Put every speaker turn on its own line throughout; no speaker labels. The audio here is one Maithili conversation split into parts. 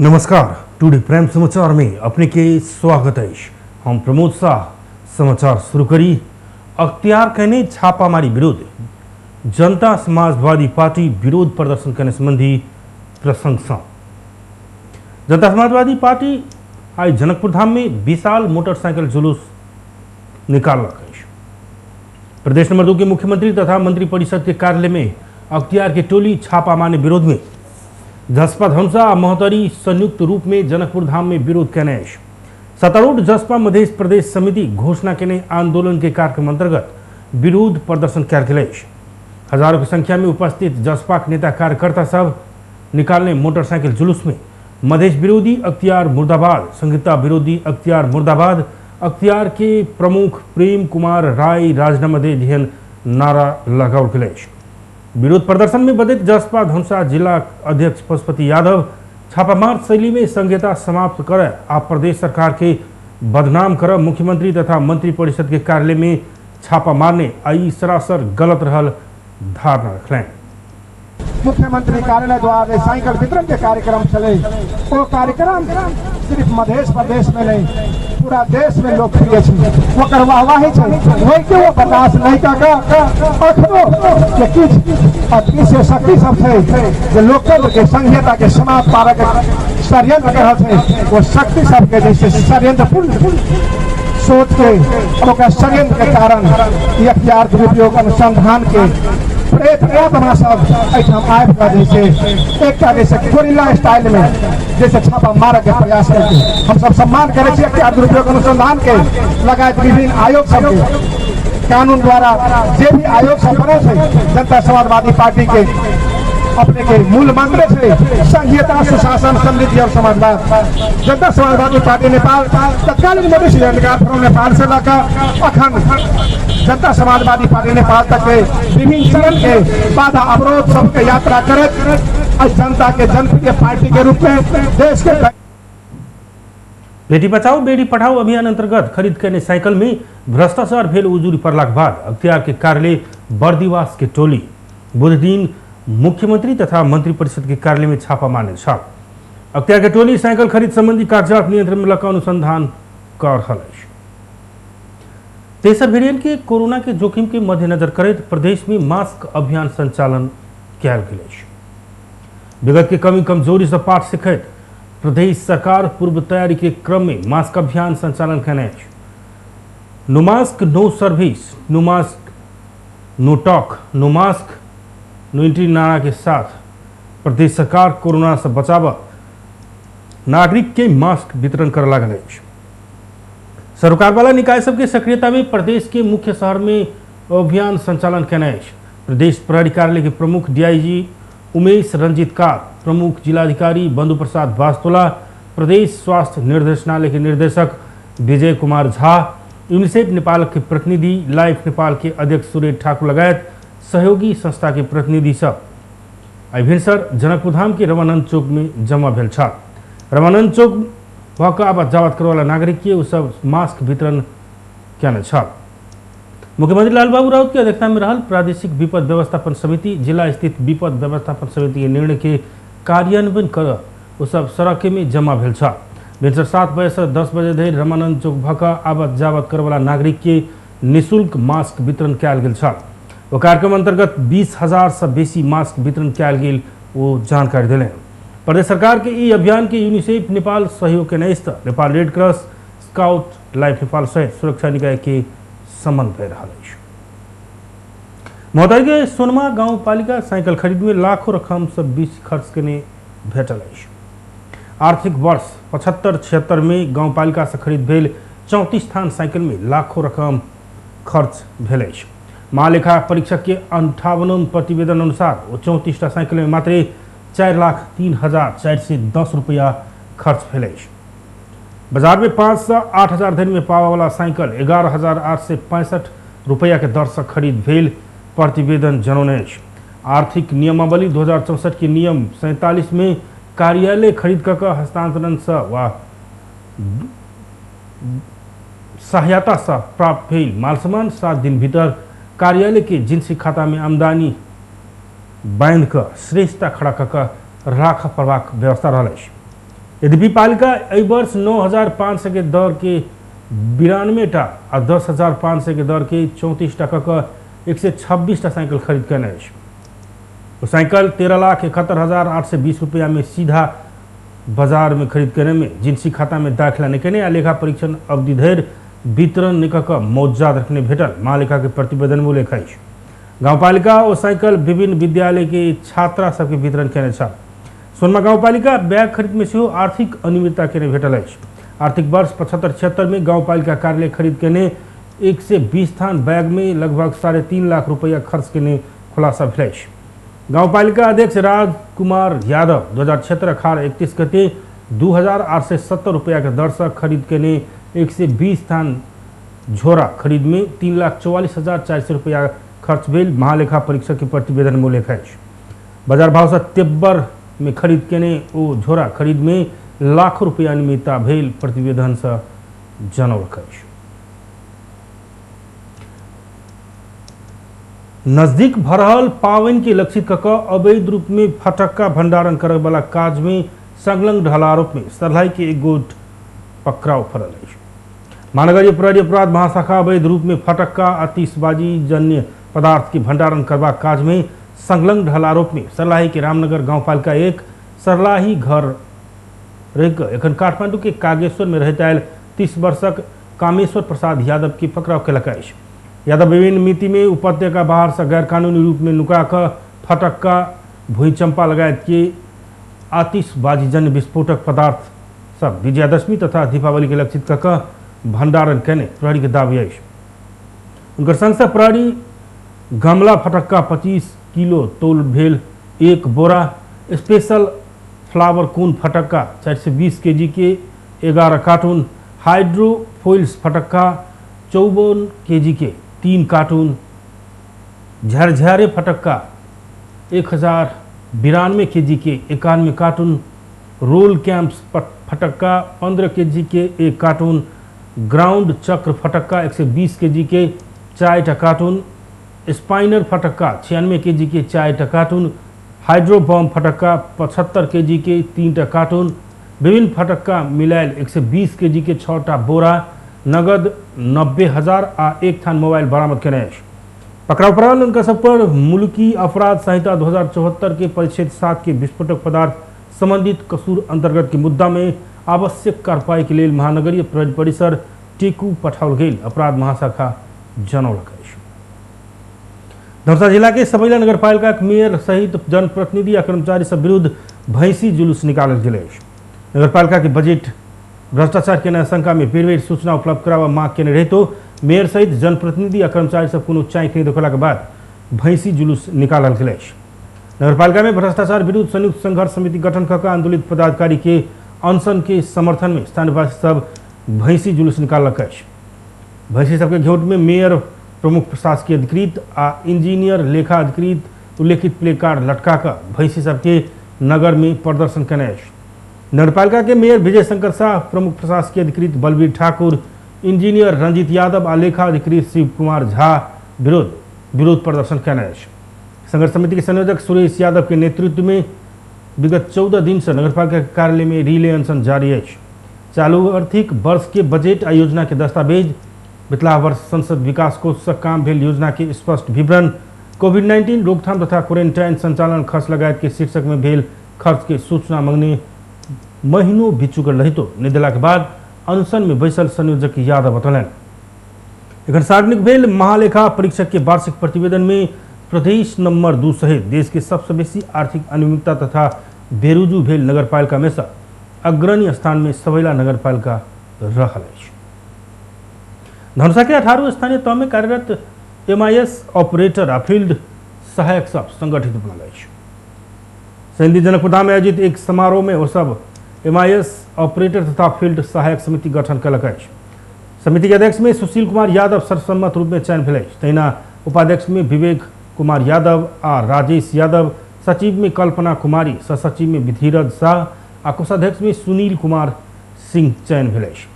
नमस्कार, टुडे प्राइम समाचार में अपने के स्वागत है। हम प्रमोद शाह। समाचार शुरू करी। अख्तियार कहने छापामारी विरुद्ध जनता समाजवादी पार्टी विरोध प्रदर्शन करने संबंधी प्रशंसा। जनता समाजवादी पार्टी आज जनकपुर धाम में विशाल मोटरसाइकिल जुलूस निकाललक अछि। प्रदेश नंबर 2 के मुख्यमंत्री तथा मंत्री परिषद के कार्यालय में अख्तियार के टोली छापा मारने विरोध में जसपा धनुषा आ महोत्तरी संयुक्त रूप में जनकपुर धाम में विरोध केने अछि। सत्तारूढ़ जसपा मध्य प्रदेश समिति घोषणा केने आंदोलन के कार्यक्रम अंतर्गत विरोध प्रदर्शन कयल गेल अछि। हजारों की संख्या में उपस्थित जसपा के नेता कार्यकर्ता सब निकालने मोटरसाइकिल जुलूस में मधेश विरोधी अख्तियार मुर्दाबाद, संहिता विरोधी अख्तियार मुर्दाबाद, अख्तियार के प्रमुख प्रेम कुमार राय राजीनामा दे जेहन नारा लगाओल गेल अछि। विरोध प्रदर्शन में बजैत जसपा धनुषा जिला अध्यक्ष पशुपति यादव छापामार शैली में संहिता समाप्त करे आ प्रदेश सरकार के बदनाम कर मुख्यमंत्री तथा मंत्री परिषद के कार्यालय में छापा मारने आई सरासर गलत रहल धारणा रखलनि।
मुख्यमंत्री कार्यालय द्वारा साइकिल वितरण के कार्यक्रम चले, वो कार्यक्रम सिर्फ मध्य प्रदेश में नहीं पूरा देश में लोकप्रिय छै, ओकर वाहवाही छै। ओहिके ओ बर्दाश्त नहीं कऽ कऽ अखनो के किछु अदृश्य शक्ति सब छै जे लोकतंत्र के संहिता के समाप्त पारक षड्यंत्र कर रहल छै, ओ शक्ति सबके जैसे षड्यंत्रपूर्ण सोच के ओकर षड्यंत्र के कारण ई अख्तियार दुरुपयोग अनुसंधान के प्रेत आत्मा सब एहिठाम आबि कऽ जैसे एकटा जैसे गोरिल्ला स्टाइल में जैसे छापा मारऽ के प्रयास करके हम सब सम्मान करै छी अख्तियार दुरुपयोग अनुसंधान के लगायत विभिन्न आयोग सबके कानून द्वारा जे भी आयोग सब बनल छै जनता समाजवादी पार्टी के अपने के मूल मंत्र छै संघीयता, सुशासन, समृद्धि और समाजवाद। जनता समाजवादी पार्टी नेपाल तत्कालीन मधेसी अधिकार फोरम नेपाल से लऽ कऽ अखन जनता समाजवादी पार्टी नेपाल तक के विभिन्न चरण के बाधा अवरोध सबके यात्रा करैत जनता के जनप्रिय पार्टी के रूप में देश के
बेटी बचाओ बेटी पढ़ाओ अभियान अंतर्गत खरीद केने साइकिल में भ्रष्टाचार भेल उजूरी पड़लाक बाद अख्तियार के कार्यालय बर्दिवास के टोली बुध दिन मुख्यमंत्री तथा मंत्री परिषद के कार्यालय में छापा मारने छल। अख्तियार के टोली साइकिल खरीद संबंधी कागजात नियंत्रण में लऽ अनुसंधान कर रहल अछि। तेसर वेरिएंट के कोरोना के जोखिम के मद्देनजर करैत प्रदेश में मास्क अभियान संचालन कयल गेल अछि। विगत के कमी कमजोरी से पाठ सिखैत प्रदेश सरकार पूर्व तैयारी के क्रम में मास्क अभियान संचालन केने अछि। No mask no service, no mask no talk, no mask no entry नारा के साथ प्रदेश सरकार कोरोना से बचाव नागरिक के मास्क वितरण कर लागल अछि। सरकार वाला निकाय सबके सक्रियता में प्रदेश के मुख्य शहर में अभियान संचालन केने अछि। प्रदेश प्रहरी कार्यालय के प्रमुख डीआईजी उमेश रंजित कार, प्रमुख जिलाधिकारी बंधु प्रसाद बास्तोला, प्रदेश स्वास्थ्य निर्देशनालय के निर्देशक विजय कुमार झा, यूनिसेफ नेपाल के प्रतिनिधि, लाइफ नेपाल के अध्यक्ष सुरेश ठाकुर लगायत सहयोगी संस्था के प्रतिनिधि सब आई भिनसर जनकपुर धाम के रमानंद चौक में जमा भेल छल। रमानंद चौक भऽ कऽ आवात जावत करैवला नागरिक के ओ सब मास्क वितरण केने छल। मुख्यमंत्री लालबाबू राउत के अध्यक्षता में रहल प्रादेशिक विपद व्यवस्थापन समिति जिला स्थित विपद व्यवस्थापन समिति के निर्णय के कार्यान्वयन कर ओ सब सड़क में जमा भेल छल। भिनसर 7 बजे से 10 बजे धरि रमानंद चौक भऽ कऽ आवात जावत करैवला नागरिक के निःशुल्क मास्क वितरण कयल गेल छल। ओ कार्यक्रम अंतर्गत 20,000 से बेसी मास्क वितरण कयल गेल ओ जानकारी देलनि। प्रदेश सरकार के ई अभियान के यूनिसेफ नेपाल सहयोग केने अछि तऽ Nepal red cross, scout, life Nepal सहित सुरक्षा निकाय के समन्वय रहल अछि। महोत्तरी के सोनमा गाउँपालिका साइकिल खरीद में लाखों रकम से बेसी खर्च केने भेटल अछि। आर्थिक वर्ष 75-76 में गाउँपालिका से खरीद भेल 34 थान साइकिल में लाखों रकम खर्च भेल अछि। महालेखा परीक्षक के 58 प्रतिवेदन अनुसार ओ 34टा साइकिल में मात्रे 4,03,410 रुपया खर्च भेल अछि। बाजार में 5 से 8 हजार धरि में पावावाला साइकिल 11,865 रुपया के दर से खरीद भेल प्रतिवेदन जनौने अछि। आर्थिक नियमावली 2064 के नियम 47 में कार्यालय खरीद कऽ कऽ हस्तांतरण से वा सहायता से प्राप्त भेल माल सामान 7 दिन भीतर कार्यालय के जिनसी खाता में आमदनी बांधि कऽ श्रेष्ठता खड़ा कऽ कऽ राखऽ पड़बाक व्यवस्था रहल अछि। यद्यपि पालिका एहि वर्ष 9,500 के दर के 92 टा आ 10,500 के दर के 34 टा कऽ 126 टा साइकिल खरीद केने अछि। ओ साइकिल 13,71,820 रुपया में सीधा बाजार में खरीद केने में जिनसी खाता में दाखिला नहि केने आ लेखा परीक्षण अवधि धरि वितरण नहि कऽ कऽ मौजाद रखने भेटल महालेखा के प्रतिवेदन में उल्लेख अछि। गाउँपालिका ओ साइकिल विभिन्न विद्यालय के छात्रा सबके वितरण केने छल। सोनमा गाउँपालिका बैग खरीद में सेहो आर्थिक अनियमितता केने भेटल अछि। आर्थिक वर्ष 75-76 में गाउँपालिका कार्यालय खरीद केने 120 थान बैग में लगभग 3.5 लाख रुपया खर्च केने खुलासा भेल अछि। गाउँपालिका अध्यक्ष राजकुमार यादव 2076 अखाड़ 31 गते 2,870 रुपया के दर से खरीद केने 120 थान झोरा खरीद में 3,44,400 रुपया खर्च भेल महालेखा परीक्षक के प्रतिवेदन में उल्लेख अछि। बाजार भाव से तेब्बर में खरीद केने ओ झोरा खरीद में लाखों रुपया अनियमितता भेल प्रतिवेदन से जनौलक अछि। नजदीक भरहल पावन के लक्षित कऽ कऽ अवैध रूप में फटक्का भंडारण करय वाला काज में संलग्न रहल आरोप में सरलाही के एक गोट पकड़ाव पड़ल अछि। महानगरीय प्रहरी अपराध महाशाखा अवैध रूप में फटक्का आतिशबाजी जन्य पदार्थ के भंडारण करबाक काज में संलग्न रहल आरोप में सरलाही के रामनगर गाउँपालिका 1 सरलाही घर रहि एखन काठमांडू के कागेश्वर में रहैत आयल 30 वर्षक कामेश्वर प्रसाद यादव के पकड़ाव केलक अछि। यादव विभिन्न मिति में उपत्यका बाहर से गैरकानूनी रूप में नुका कऽ फटक्का भूईचंपा लगायत के आतिशबाजी जन्य विस्फोटक पदार्थ सब विजयादशमी तथा दीपावली के लक्षित कऽ कऽ भंडारण केने प्रहरी के दावी अछि। उनकर संग से प्रहरी गमला फटक्का 25 किलो तोल भेल 1 बोरा, स्पेशल फ्लावर कोन फटक्का 420 केजी के 11 कार्टून, हाइड्रोफोइल्स फटक्का 54 केजी के 3 कार्टून, झरझरे फटक्का 1092 केजी के 91 कार्टून, रोल कैंप्स फटक्का 15 केजी के 1 कार्टून, ग्राउंड चक्र फटक्का 120 केजी के 4 कार्टून, स्पाइनर फटक्का 96 केजी के 4 कार्टून, हाइड्रो बम फटक्का 75 केजी के 3 कार्टून, विभिन्न फटक्का मिलायल 120 केजी के 6 बोरा, नगद 90,000 आ 1 थान मोबाइल बरामद केने अछि। पकड़ाव पड़ल उनका सब पर मुल्की अपराध संहिता 2074 के परिच्छेद 7 के विस्फोटक पदार्थ संबंधित कसूर अंतर्गत के मुद्दा में आवश्यक कार्रवाई के लेल महानगरीय प्रहरी परिसर टेकू पठाओल गेल अपराध महाशाखा जनौलक अछि। धनुषा जिला के सबैला नगरपालिका के मेयर सहित जनप्रतिनिधि आ कर्मचारी सब विरुद्ध भैंसी जुलूस निकालल गेल अछि। नगरपालिका के बजट भ्रष्टाचार के आशंका में बेर बेर सूचना उपलब्ध कराबऽ मांग केने रहितो मेयर सहित जनप्रतिनिधि आ कर्मचारी सब कोनो चाँकि नहि देखौलाक बाद भैंसी जुलूस निकालल गेल अछि। नगरपालिका में भ्रष्टाचार विरुद्ध संयुक्त संघर्ष समिति गठन कऽ आंदोलित पदाधिकारी के अनशन के समर्थन में स्थानीयवासी सब भैंसी जुलूस निकाललक अछि। भैंसी सबके घेट में मेयर, प्रमुख प्रशासकीय अधिकृत आ इंजीनियर लेखा अधिकृत उल्लेखित प्ले कार्ड लटका कऽ भैंसी सबके नगर में प्रदर्शन केने अछि। नगरपालिका के मेयर विजय शंकर शाह, प्रमुख प्रशासकीय अधिकृत बलबीर ठाकुर, इंजीनियर रंजीत यादव आ लेखा अधिकृत शिव कुमार झा विरोध प्रदर्शन केने अछि। संघर्ष समिति के संयोजक सुरेश यादव के नेतृत्व में विगत 14 दिन से नगरपालिका के कार्यालय में रिले अनशन जारी अछि। चालू आर्थिक वर्ष के बजट आ योजना के दस्तावेज, बितला वर्ष संसद विकास कोष से काम भेल योजना के स्पष्ट विवरण, कोविड-19 रोकथाम तथा क्वारेंटाइन संचालन खर्च लगायत के शीर्षक में भेल खर्च के सूचना मंगने महीनों बीत चुकल रहितो नहि देलाक बाद अनशन में बैसल संयोजक यादव बतौलनि। एखन सार्वजनिक भेल महालेखा परीक्षक के वार्षिक प्रतिवेदन में प्रदेश नंबर 2 सहित देश के सबसे बेसी आर्थिक अनियमितता तथा बेरुजू भेल नगरपालिका में से अग्रणी स्थान में सबैला नगरपालिका रहल अछि। धनुषा के 18 स्थानीय तह में कार्यरत एमआईएस ऑपरेटर आ फील्ड सहायक सब संगठित बनल अछि। सैन्य जनकपुरधाम में आयोजित एक समारोह में ओ सब एमआईएस ऑपरेटर तथा फील्ड सहायक समिति गठन कयलक अछि। समिति के अध्यक्ष में सुशील कुमार यादव सर्वसम्मत रूप में चयन भेल अछि। तहिना उपाध्यक्ष में विवेक कुमार यादव आ राजेश यादव, सचिव में कल्पना कुमारी, सहसचिव में धीरज शाह आ कोषाध्यक्ष में सुनील कुमार सिंह चयन भेल अछि।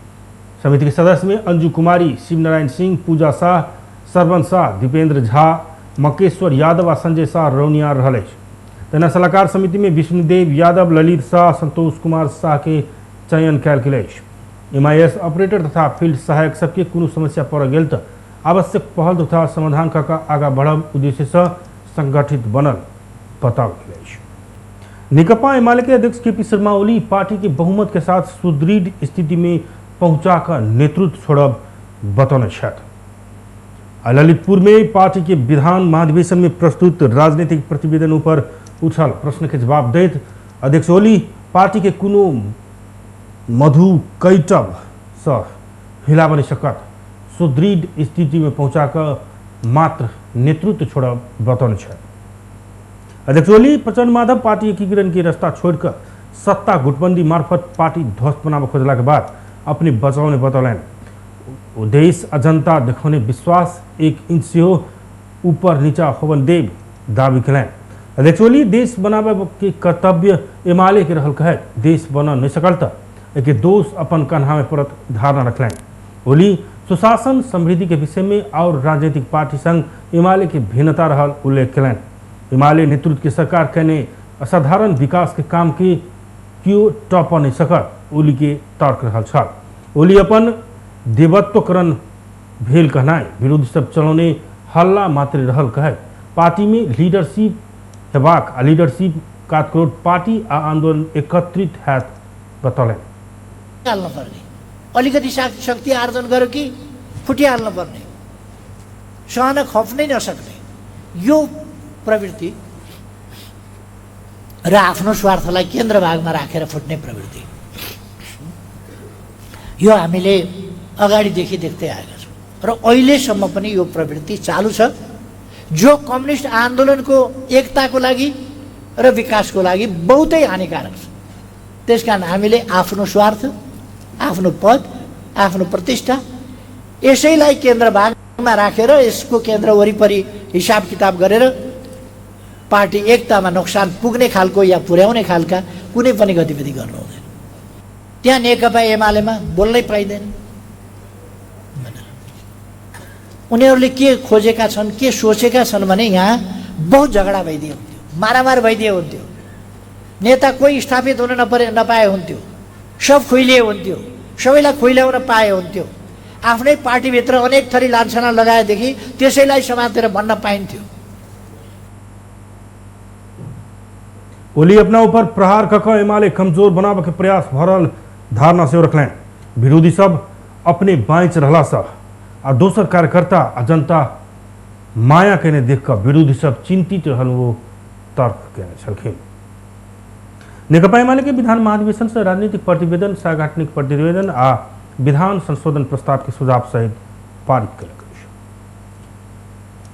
समिति के सदस्य में अंजू कुमारी, शिवनारायण सिंह, पूजा शाह, श्रवण शाह, दीपेंद्र झा, मकेश्वर यादव आ संजय शाह रौनियार रहल अछि। तहिना सलाहकार समिति में विष्णुदेव यादव, ललित शाह, संतोष कुमार शाह के चयन कयल गेल अछि। एमआईएस ऑपरेटर तथा फील्ड सहायक सबके कोनो समस्या पड़ गेल तऽ आवश्यक पहल तथा समाधान कऽ कऽ आगाँ बढ़ब उद्देश्यसँ संगठित बनल बताओल गेल अछि। नेकपा एमाले के अध्यक्ष केपी शर्मा ओली पार्टी के बहुमत के साथ सुदृढ़ स्थिति में पहुंचा कर नेतृत्व छोड़ब बतौने छथि। ललितपुर में पार्टी के विधान महाधिवेशन में प्रस्तुत राजनीतिक प्रतिवेदन ऊपर उठल प्रश्न के जवाब दैत अध्यक्ष ओली पार्टी के कोनो मधु कैटव सँ हिलाब नहीं सकत, सुदृढ़ स्थिति में पहुंचाकर मात्र नेतृत्व छोड़ब बतौने छथि। अध्यक्ष ओली प्रचंड माधव पार्टी एकीकरण के रास्ता छोड़कर सत्ता गुटबंदी मार्फत पार्टी ध्वस्त बनाबऽ खोजला के बाद अपने बचाउने बतौलनि। देश आ जनता देखौने विश्वास एक इंच सेहो ऊपर नीचा होवन देव दावी कयलनि। अध्यक्ष ओली देश बनाबय के कर्तव्य एमाले के रहल कहैत देश बन नहीं सकल तऽ एके दोष अपन कन्हा में पड़त धारणा रखलनि। ओली सुशासन समृद्धि के विषय में और राजनीतिक पार्टी संग एमाले के भिन्नता रहल उल्लेख कयलनि। एमाले नेतृत्व के सरकार कयने असाधारण विकास के काम के केओ टप नहीं सकत ओली के तर्क रहल छल। ओली अपन देवत्वकरण भेल कहनाइ विरोधी सब चलौने हल्ला मात्र रहल कहैत पार्टी में लीडरशिप हेबाक आ लीडरशिप कातकरोट पार्टी आ आंदोलन एकत्रित हैत बतौलनि।
हाल्न पर्ने, अलिकति शक्ति आर्जन गर्यो कि फुटिहाल्न पर्ने, सहन खप्नै नसक्ने यो प्रवृत्ति र आफ्नो स्वार्थलाई केन्द्र भागमा राखेर फुट्ने प्रवृत्ति यो हामीले अगाडिदेखि देख्दै आएका छौँ र अहिलेसम्म पनि यो प्रवृत्ति चालु छ, जो कम्युनिस्ट आन्दोलनको एकताको लागि र विकासको लागि बहुतै हानिकारक छ। त्यसकारण हामीले आफ्नो स्वार्थ, आफ्नो पद, आफ्नो प्रतिष्ठा यसैलाई केन्द्र भागमा राखेर यसको केन्द्र वरिपरि हिसाब किताब गरेर पार्टी एकतामा नोक्सान पुग्ने खालको या पुर्याउने खालका कुनै पनि गतिविधि गर्नु हुँदैन। त्यहाँ नेकपा एमालेमा बोल्नै पाइँदैन भनेर उनीहरूले के खोजेका छन्, के सोचेका छन् भने यहाँ बहुत झगडा भइदियो हुन्थ्यो, मारामार भइदियो हुन्थ्यो, नेता कोही स्थापित हुन नपाए हुन्थ्यो, सब खुइलिए हुन्थ्यो, सबैलाई खुइल्याउन पाए हुन्थ्यो, आफ्नै पार्टीभित्र अनेक थरी लान्छना लगाएदेखि त्यसैलाई समातेर भन्न पाइन्थ्यो।
ओली अपना ऊपर प्रहार कऽ एमाले कमजोर बनाबऽ के प्रयास भरल धारणा सेहो रखलनि। विरोधी सब अपने बाँचि रहला सँ आ दोसर कार्यकर्ता आ जनता माया केने देख कऽ विरोधी सब चिंतित रहल वो तर्क केने छलखिन। नेकपा एमाले के विधान महाधिवेशन से राजनीतिक प्रतिवेदन, सांगठनिक प्रतिवेदन आ विधान संशोधन प्रस्ताव के सुझाव सहित पारित कयलक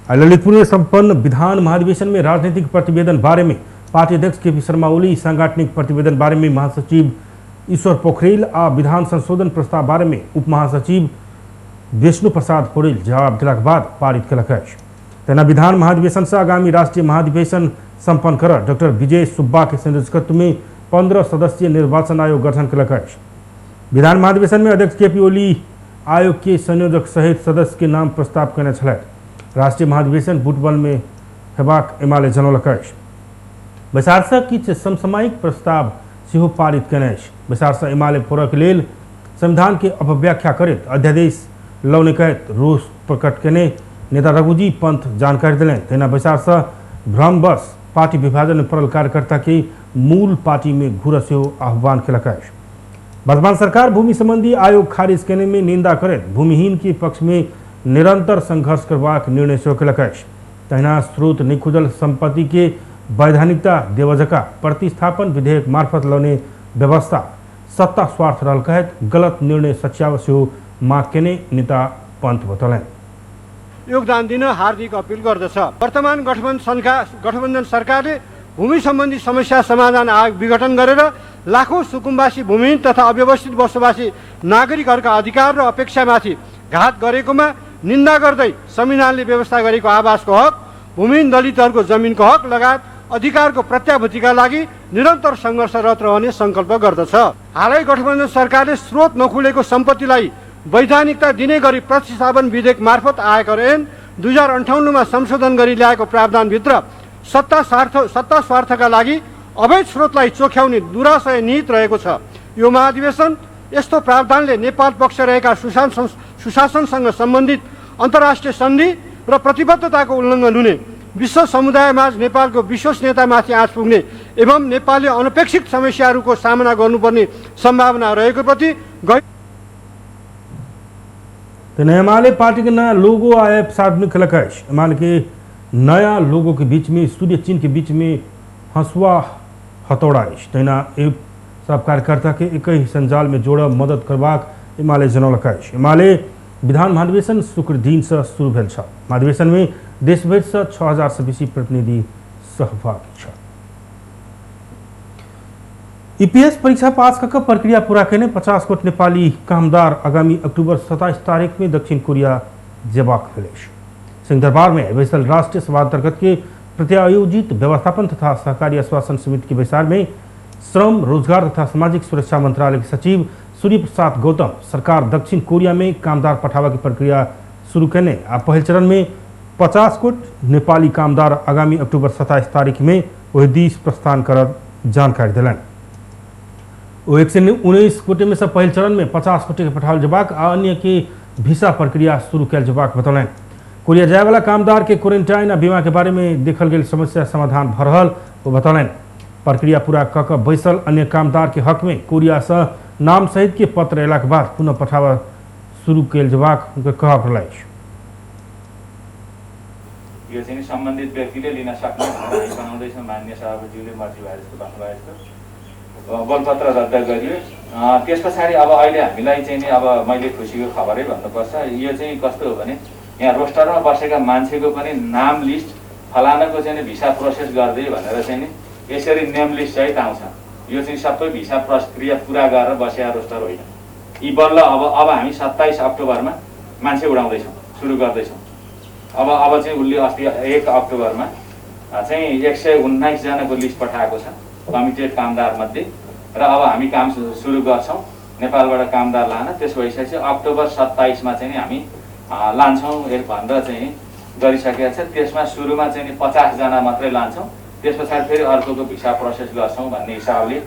अछि। ललितपुर में संपन्न विधान महाधिवेशन में राजनीतिक प्रतिवेदन बारे में पार्टी अध्यक्ष के पी शर्मा ओली, सांगठनिक प्रतिवेदन बारे में महासचिव ईश्वर पोखरेल आ विधान संशोधन प्रस्ताव बारे में उप महासचिव विष्णु प्रसाद पौडेल जवाब दिलाक बाद पारित कयलक अछि। तहिना विधान महाधिवेशन से आगामी राष्ट्रीय महाधिवेशन संपन्न कर डॉक्टर विजय सुब्बा के संयोजकत्व में 15 सदस्यीय निर्वाचन आयोग गठन कयलक अछि। विधान महाधिवेशन में अध्यक्ष के पी ओली आयोग के संयोजक सहित सदस्य के नाम प्रस्ताव कयने छलथि। राष्ट्रीय महाधिवेशन बुटबल में हेबाक एमाले जनौलक अछि। बैसारसँ किछु समसामयिक प्रस्ताव सेहो पारित कयने अछि। बैसारसँ एमाले फोड़क लेल संविधान के अपव्याख्या करैत अध्यादेश लौने कहैत रोष प्रकट कयने नेता रघुजी पंत जानकारी देलनि। तहिना बैसारसँ भ्रमवश पार्टी विभाजन में पड़ल कार्यकर्ता के मूल पार्टी में घुरऽ सेहो आह्वान कयलक अछि। वर्तमान सरकार भूमि संबंधी आयोग खारिज कयने में निंदा करैत भूमिहीन के पक्ष में निरंतर संघर्ष करबाक निर्णय सेहो कयलक अछि। तहिना स्रोत नहि खुजल संपत्ति के वैधानिकता देबऽ जकाँ प्रतिस्थापन विधेयक मार्फत लौने व्यवस्था सत्ता स्वार्थ रहल कहैत गलत निर्णय सच्याब सेहो माग कयने नेता पंत बतौलनि।
योगदान दिन हार्दिक अपिल गर्दछ। वर्तमान गठबन्धन सरकारले भूमि सम्बन्धी समस्या समाधान आयोग विघटन गरेर लाखौं सुकुम्बासी भूमिहीन तथा अव्यवस्थित बसोबासी नागरिकहरूका अधिकार र अपेक्षामाथि घात गरेकोमा निन्दा गर्दै संविधानले व्यवस्था गरेको आवासको हक, भूमिहीन दलितहरूको जमिनको हक लगायत अधिकारको प्रत्याभूतिका लागि निरन्तर सङ्घर्षरत रहने सङ्कल्प गर्दछ। हालै गठबन्धन सरकारले स्रोत नखुलेको सम्पत्तिलाई वैधानिकता दिने गरी प्रतिस्थापन विधेयक मार्फत आयकर ऐन 2058 मा संशोधन गरी ल्याएको प्रावधानभित्र सत्ता स्वार्थका लागि अवैध स्रोतलाई चोख्याउने दुराशय निहित रहेको छ। यो महाधिवेशन यस्तो प्रावधानले नेपाल पक्ष रहेका सुशासनसँग सम्बन्धित अन्तर्राष्ट्रिय सन्धि र प्रतिबद्धताको उल्लङ्घन हुने, विश्व समुदायमाझ नेपालको विश्वसनीयतामाथि आँच पुग्ने एवं नेपालले अनपेक्षित समस्याहरूको सामना गर्नुपर्ने सम्भावना रहेको प्रति
एमाले पार्टी के नया लोगो आ ऐप सार्वजनिक केलक अछि। एमाले के नया लोगो के बीच में सूर्य चिन्ह के बीच में हंसुआ हथौड़ा अछि। तहिना एक सब कार्यकर्ता के एक संजाल में जोड़ब मदद करबाक एमाले जनौलक अछि। एमाले विधान महाधिवेशन शुक्र दिन से शुरू भेल छल। महाधिवेशन में देशभरि से 6000 से बेसी प्रतिनिधि सहभागी छल। ईपीएस परीक्षा पास कऽ प्रक्रिया पूरा केने 50 गोट नेपाली कामदार आगामी अक्टूबर 27 तारीख में दक्षिण कोरिया जेबाक भेल अछि। सिंहदरबार में बैसल राष्ट्रीय सभा अंतर्गत के प्रत्यायोजित व्यवस्थापन तथा सहकारी आश्वासन समिति के बैसार में श्रम रोजगार तथा सामाजिक सुरक्षा मंत्रालय के सचिव सूर्य प्रसाद गौतम सरकार दक्षिण कोरिया में कामदार पठावा की प्रक्रिया शुरू केने आ पहिल चरण में 50 गोट नेपाली कामदार आगामी अक्टूबर 27 तारीख में ओहि दिस प्रस्थान करत जानकारी देलनि। ओ 119 गोटे में से पहिल चरण में 50 गोटे के पठाओल जेबाक आ अन्य के वीसा प्रक्रिया शुरू कयल जेबाक बतौलनि। कोरिया जायवाला कामदार के क्वारेंटाइन आ बीमा के बारे में देखल गेल समस्या समाधान भऽ रहल ओ बतौलनि। प्रक्रिया पूरा कऽ कऽ बैसल अन्य कामदार के हक में कोरिया से नाम सहित के पत्र अयलाक बाद पुनः पठावा शुरू कयल जेबाक हुनकर कहब रहल अछि।
यो चाहिँ सम्बन्धित व्यक्तिले लिन सक्ने भनेर हामी बनाउँदैछौँ। मान्य सभापतिज्यूले मर्जी भए जस्तो भन्नुभयो जस्तो बलपत्र रद्द गरियो। त्यस पछाडि अब अहिले हामीलाई चाहिँ नि अब मैले खुसीको खबरै भन्नुपर्छ। यो चाहिँ कस्तो हो भने यहाँ रोस्टरमा बसेका मान्छेको पनि नाम लिस्ट फलानाको चाहिँ नि भिसा प्रोसेस गर्दै भनेर चाहिँ नि यसरी नेम लिस्ट सहित आउँछ। यो चाहिँ सबै भिसा प्रक्रिया पुरा गरेर बसेका रोस्टर होइन। यी बल्ल अब अब हामी 27 अक्टोबरमा मान्छे उडाउँदैछौँ, सुरु गर्दैछौँ। अब अब चाहिँ उसले अस्ति 1 अक्टोबरमा चाहिँ 119 जनाको लिस्ट पठाएको छ कमिटेड कामदारमध्ये र अब हामी काम सुरु गर्छौँ नेपालबाट कामदार लान। त्यसो भइसकेपछि अक्टोबर 27 मा चाहिँ हामी लान्छौँ भनेर चाहिँ गरिसकेको छ। त्यसमा सुरुमा चाहिँ 50 जना मात्रै लान्छौँ, त्यस पछाडि फेरि अर्कोको भिसा प्रोसेस गर्छौँ भन्ने हिसाबले।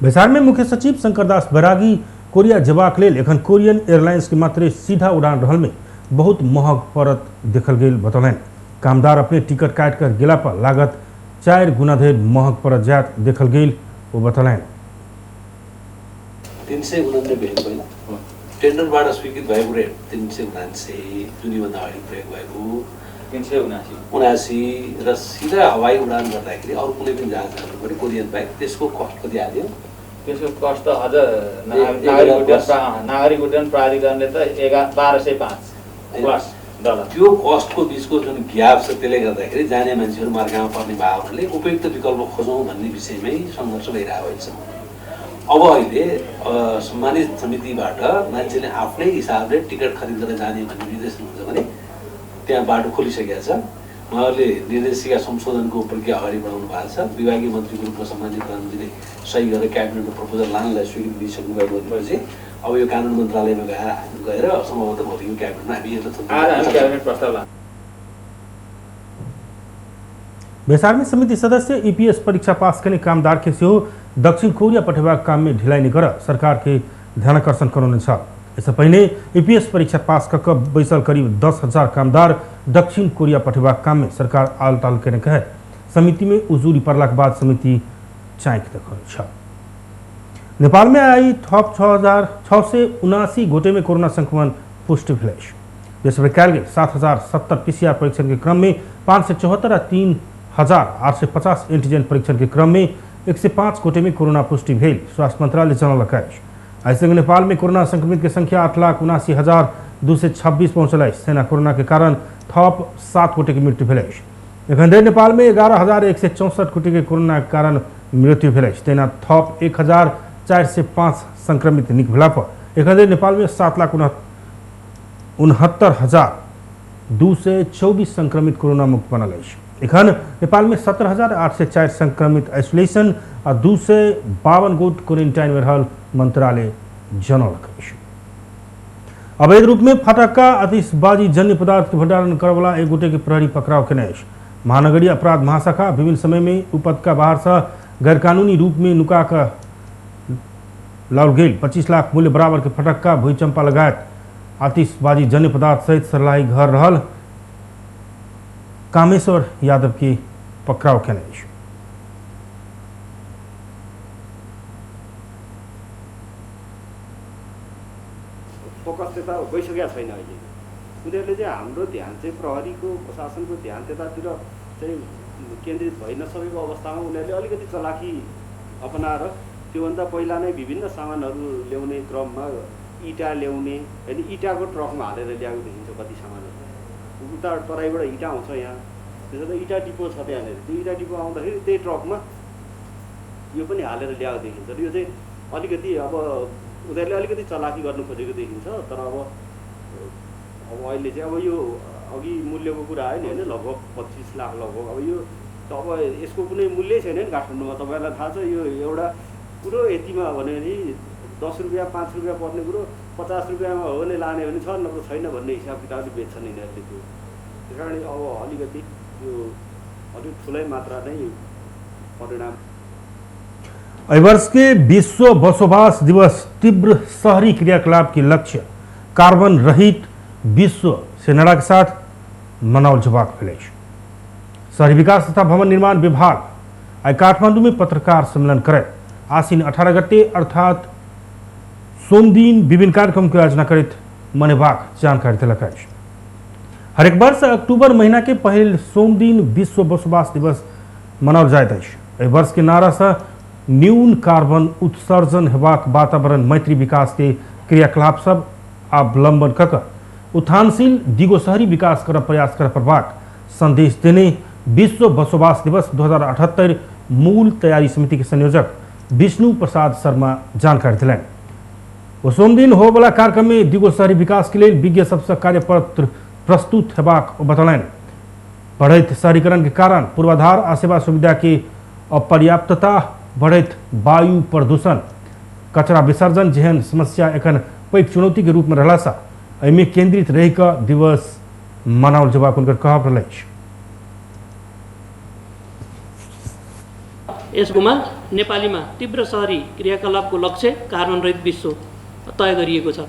बैसार में मुख्य सचिव शंकरदास बैरागी कोरिया जेबाक लेल एखन कोरियन एयरलाइंस के मात्रे सीधा उड़ान रहल में बहुत महग पड़त देखल गेल बतौलनि। कामदार अपने टिकट काटि कर गेला पर लागत 4 गुना धरि महग पड़त जायत देखल गेल ओ बतौलनि।
389 भेल पहिला टेन्डरबाट स्वीकृत भएको रेट 379 जुन योभन्दा अगाडि प्रयोग भएको 379 र सिधा हवाई उडान गर्दाखेरि अरू कुनै पनि जहाज जानु पऱ्यो कोरियन बाहेक त्यसको कस्ट कति आयो?
त्यसको कस्ट त अझ नागरिक उड्डयन प्राधिकरणले त 1205 प्लस डलर।
त्यो कस्टको बिचको जुन ग्याप छ त्यसले गर्दाखेरि जाने मान्छेहरू मर्कामा पर्ने भावनाले उपयुक्त विकल्प खोजौँ भन्ने विषयमै सङ्घर्ष भइरहेको अहिलेसम्म। अब अहिले सम्मानित समितिबाट मान्छेले आफ्नै हिसाबले टिकट खरिद गरेर जाने भन्ने निर्देशन हुन्छ भने त्यहाँ बाटो खोलिसकेको छ। उहाँहरूले निर्देशिका संशोधनको प्रक्रिया अगाडि बढाउनु भएको छ। विभागीय मन्त्रीको रूपमा सम्मानित प्रधानमन्त्रीले सही गरेर क्याबिनेटमा प्रपोजल लानलाई स्वीकृति दिइसक्नु भएको भनेपछि अब यो कानुन मन्त्रालयमा गएर सम्भवतः भोलिको क्याबिनेटमा हामी यसलाई
प्रस्ताव लान्छौँ।
बैसार में समिति सदस्य ईपीएस परीक्षा पास करने कामदार के सेहो दक्षिण कोरिया पठेबाक काम में ढिलाई नहि कर सरकार के ध्यानाकर्षण करौने छल। एहिसँ पहिने ईपीएस परीक्षा पास कऽ कऽ बैसल करीब 10,000 कामदार दक्षिण कोरिया पठेबाक काम में सरकार आल ताल केने कहैत समिति में उजूरी पड़लाक बाद समिति चाँकि देखल छल। नेपाल में आई थप 6,679 गोटे में कोरोना संक्रमण पुष्टि भेल अछि। देशभरि कयल गेल 7,070 पीसीआर परीक्षण के क्रम में 574 आ 3,850 एंटीजन परीक्षण के क्रम में 105 गोटे में कोरोना पुष्टि भेल स्वास्थ्य मंत्रालय जनौलक अछि। एहि संग नेपाल में कोरोना संक्रमित के संख्या 8,79,226 पहुँचल अछि। सेना कोरोना के कारण थप 7 गोटे के मृत्यु भेल अछि। एखन धरि नेपाल में 11,164 गोटे के कोरोना के कारण मृत्यु भेल अछि। तहिना थप 1,405 संक्रमित निक भेला पर एखन धरि नेपाल में 7,69,224 संक्रमित कोरोना मुक्त बनल अछि। एखन नेपाल में 17,804 संक्रमित आइसोलेशन आ 252 गोट क्वारेंटाइन में रहल मंत्रालय जनौलक अछि। अवैध रूप में फटक्का आतिशबाजी जन्य पदार्थ के भंडारण करवला एक गोटे के प्रहरी पकड़ाव केने अछि। महानगरीय अपराध महाशाखा विभिन्न समय में उपत्यका बाहर से गैरकानूनी रूप में नुका कऽ लाओल गेल 25 लाख मूल्य बराबर के फटक्का भूईचंपा लगायत आतिशबाजी जन्य पदार्थ सहित सरलाही घर रहल कामेश्वर यादव के पकड़ाव केने अछि।
फोकस त्यता गइसकेको छैन अहिले। उनीहरूले चाहिँ हाम्रो ध्यान चाहिँ प्रहरीको प्रशासनको ध्यान त्यतातिर चाहिँ केन्द्रित भइ नसकेको अवस्थामा उनीहरूले अलिकति चलाकी अपनाएर त्योभन्दा पहिला नै विभिन्न सामानहरू ल्याउने क्रममा इँटा ल्याउने होइन, इँटाको ट्रकमा हालेर ल्याएको देखिन्छ कति सामानहरू। उता तराईबाट इँटा आउँछ यहाँ, त्यसो त इँटा डिपो छ त्यहाँनिर, त्यो इँटा डिपो आउँदाखेरि त्यही ट्रकमा यो पनि हालेर ल्याएको देखिन्छ। र यो चाहिँ अलिकति अब उनीहरूले अलिकति चलाकी गर्नु खोजेको देखिन्छ। तर अब अब अहिले चाहिँ अब यो अघि मूल्यको कुरा आयो नि होइन, लगभग 25 लाख लगभग। अब यो त अब यसको कुनै मूल्यै छैन नि काठमाडौँमा, तपाईँहरूलाई थाहा छ। यो एउटा कुरो यतिमा भन्यो भने 10 रुपियाँ 5 रुपियाँ पर्ने कुरो 50 रुपियाँमा हो भने लाने भने छ, नत्र छैन भन्ने हिसाब किताबले बेच्छन् यिनीहरूले त्यो। त्यस कारण अब अलिकति यो अलिक ठुलै मात्रा नै परिणाम।
एहि वर्ष के विश्व बसोबास दिवस तीव्र शहरी क्रियाकलाप के लक्ष्य कार्बन रहित विश्व से नारा के साथ मनाओल जबाक भेल अछि। शहरी विकास तथा भवन निर्माण विभाग आइ काठमांडू में पत्रकार सम्मेलन करैत आश्विन 18 गते अर्थात सोमदिन विभिन्न कार्यक्रम के आयोजना करैत मनेबाक जानकारी देलक अछि। हरेक वर्ष अक्टूबर महीना के पहिल सोमदिन विश्व बसोबास दिवस मनाओल जाइत अछि। एहि वर्ष के नारा से न्यून कार्बन उत्सर्जन हेबाक वातावरण मैत्री विकास के क्रियाकलाप सब अवलंबन कऽ उत्थानशील दिगो शहरी विकास कर प्रयास कर पड़बाक संदेश देने विश्व बसोबास दिवस 2078 मूल तैयारी समिति के संयोजक विष्णु प्रसाद शर्मा जानकारी दिलनि। ओ सोमदिन होबला कार्यक्रम में दिगो शहरी विकास के लेल विज्ञ सबसँ कार्यपत्र प्रस्तुत हेबाक बतौलनि। बढ़ैत शहरीकरण के कारण पूर्वाधार आ सेवा सुविधा के अपर्याप्तता, बढ़ैत वायु प्रदूषण, कचरा विसर्जन जेहन समस्या एखन पैघ चुनौती के रूप में रहलासँ एहिमे केंद्रित रहि कऽ दिवस मनाओल जेबाक हुनकर कहब रहल अछि।
यसकोमा नेपालीमा तीव्र शहरी क्रियाकलापको लक्ष्य कार्बन रहित विश्व तय गरिएको छ।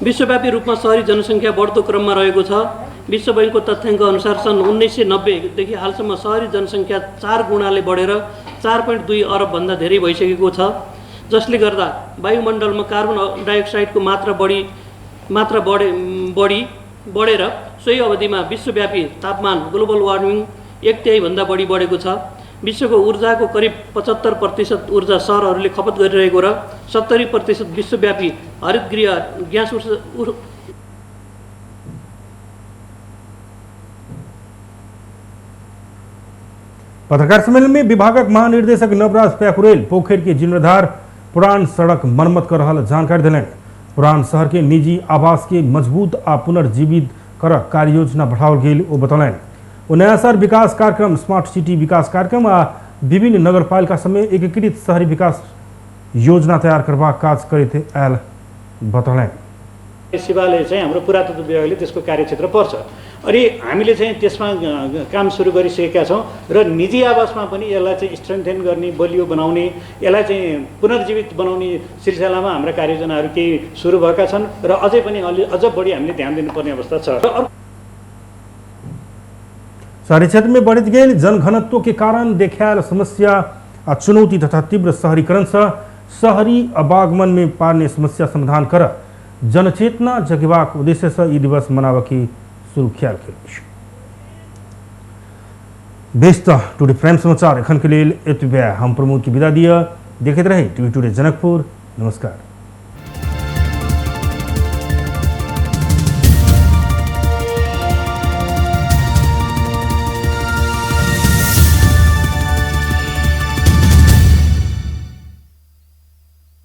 विश्वव्यापी रूपमा शहरी जनसङ्ख्या बढ्दो क्रममा रहेको छ। विश्व बैङ्कको तथ्याङ्क अनुसार सन् 1990 देखि हालसम्म शहरी जनसङ्ख्या 4 गुणाले बढेर 4.2 अरबभन्दा धेरै भइसकेको छ, जसले गर्दा वायुमण्डलमा कार्बन डाइअक्साइडको मात्रा बढेर सोही अवधिमा विश्वव्यापी तापमान ग्लोबल वार्मिङ 1/3 भन्दा बढी बढेको छ। विश्वको ऊर्जाको करिब 75% ऊर्जा सहरहरूले खपत गरिरहेको र 70% विश्वव्यापी हरितगृह ग्यास
पत्रकार सम्मेलन में विभागक महानिर्देशक नवराज प्याकुरेल पोखर के जीर्णोद्धार पुरान सड़क मरम्मत कर रहल जानकारी दिलनि। पुरान शहर के निजी आवास के मजबूत आ पुनर्जीवित कर कार्ययोजना बढ़ाओल गेल ओ बतौलनि। ओ नया शहर विकास कार्यक्रम, स्मार्ट सिटी विकास कार्यक्रम आ विभिन्न नगरपालिका सभमे एकीकृत शहरी विकास योजना तैयार करबाक काज करैत आयल बतौलनि।
शिवालय चाहिँ हाम्रो पुरातत्व विभागले त्यसको कार्यक्षेत्र पर्छ। अनि हामीले चाहिँ त्यसमा काम सुरु गरिसकेका छौँ र निजी आवासमा पनि यसलाई चाहिँ स्ट्रेन्थेन गर्ने, बलियो बनाउने, यसलाई चाहिँ पुनर्जीवित बनाउने सिलसिलामा हाम्रा कार्ययोजनाहरू केही सुरु भएका छन् र अझै पनि अझ बढी हामीले ध्यान दिनुपर्ने अवस्था छ।
शहरी क्षेत्र में बढ़ित गेल जनघनत्व के कारण देखायल समस्या आ चुनौती तथा तीव्र शहरीकरण से शहरी आवागमन में पारने समस्या समाधान कर जनचेतना जगेबाक उद्देश्य से ई दिवस मनाबऽ के शुरू कयल गेल अछि। बेस त टुडे प्राइम समाचार एखन के लेल एतबे। हम प्रमोद के विदा दिअ। देखैत रही टीवी टुडे जनकपुर। नमस्कार।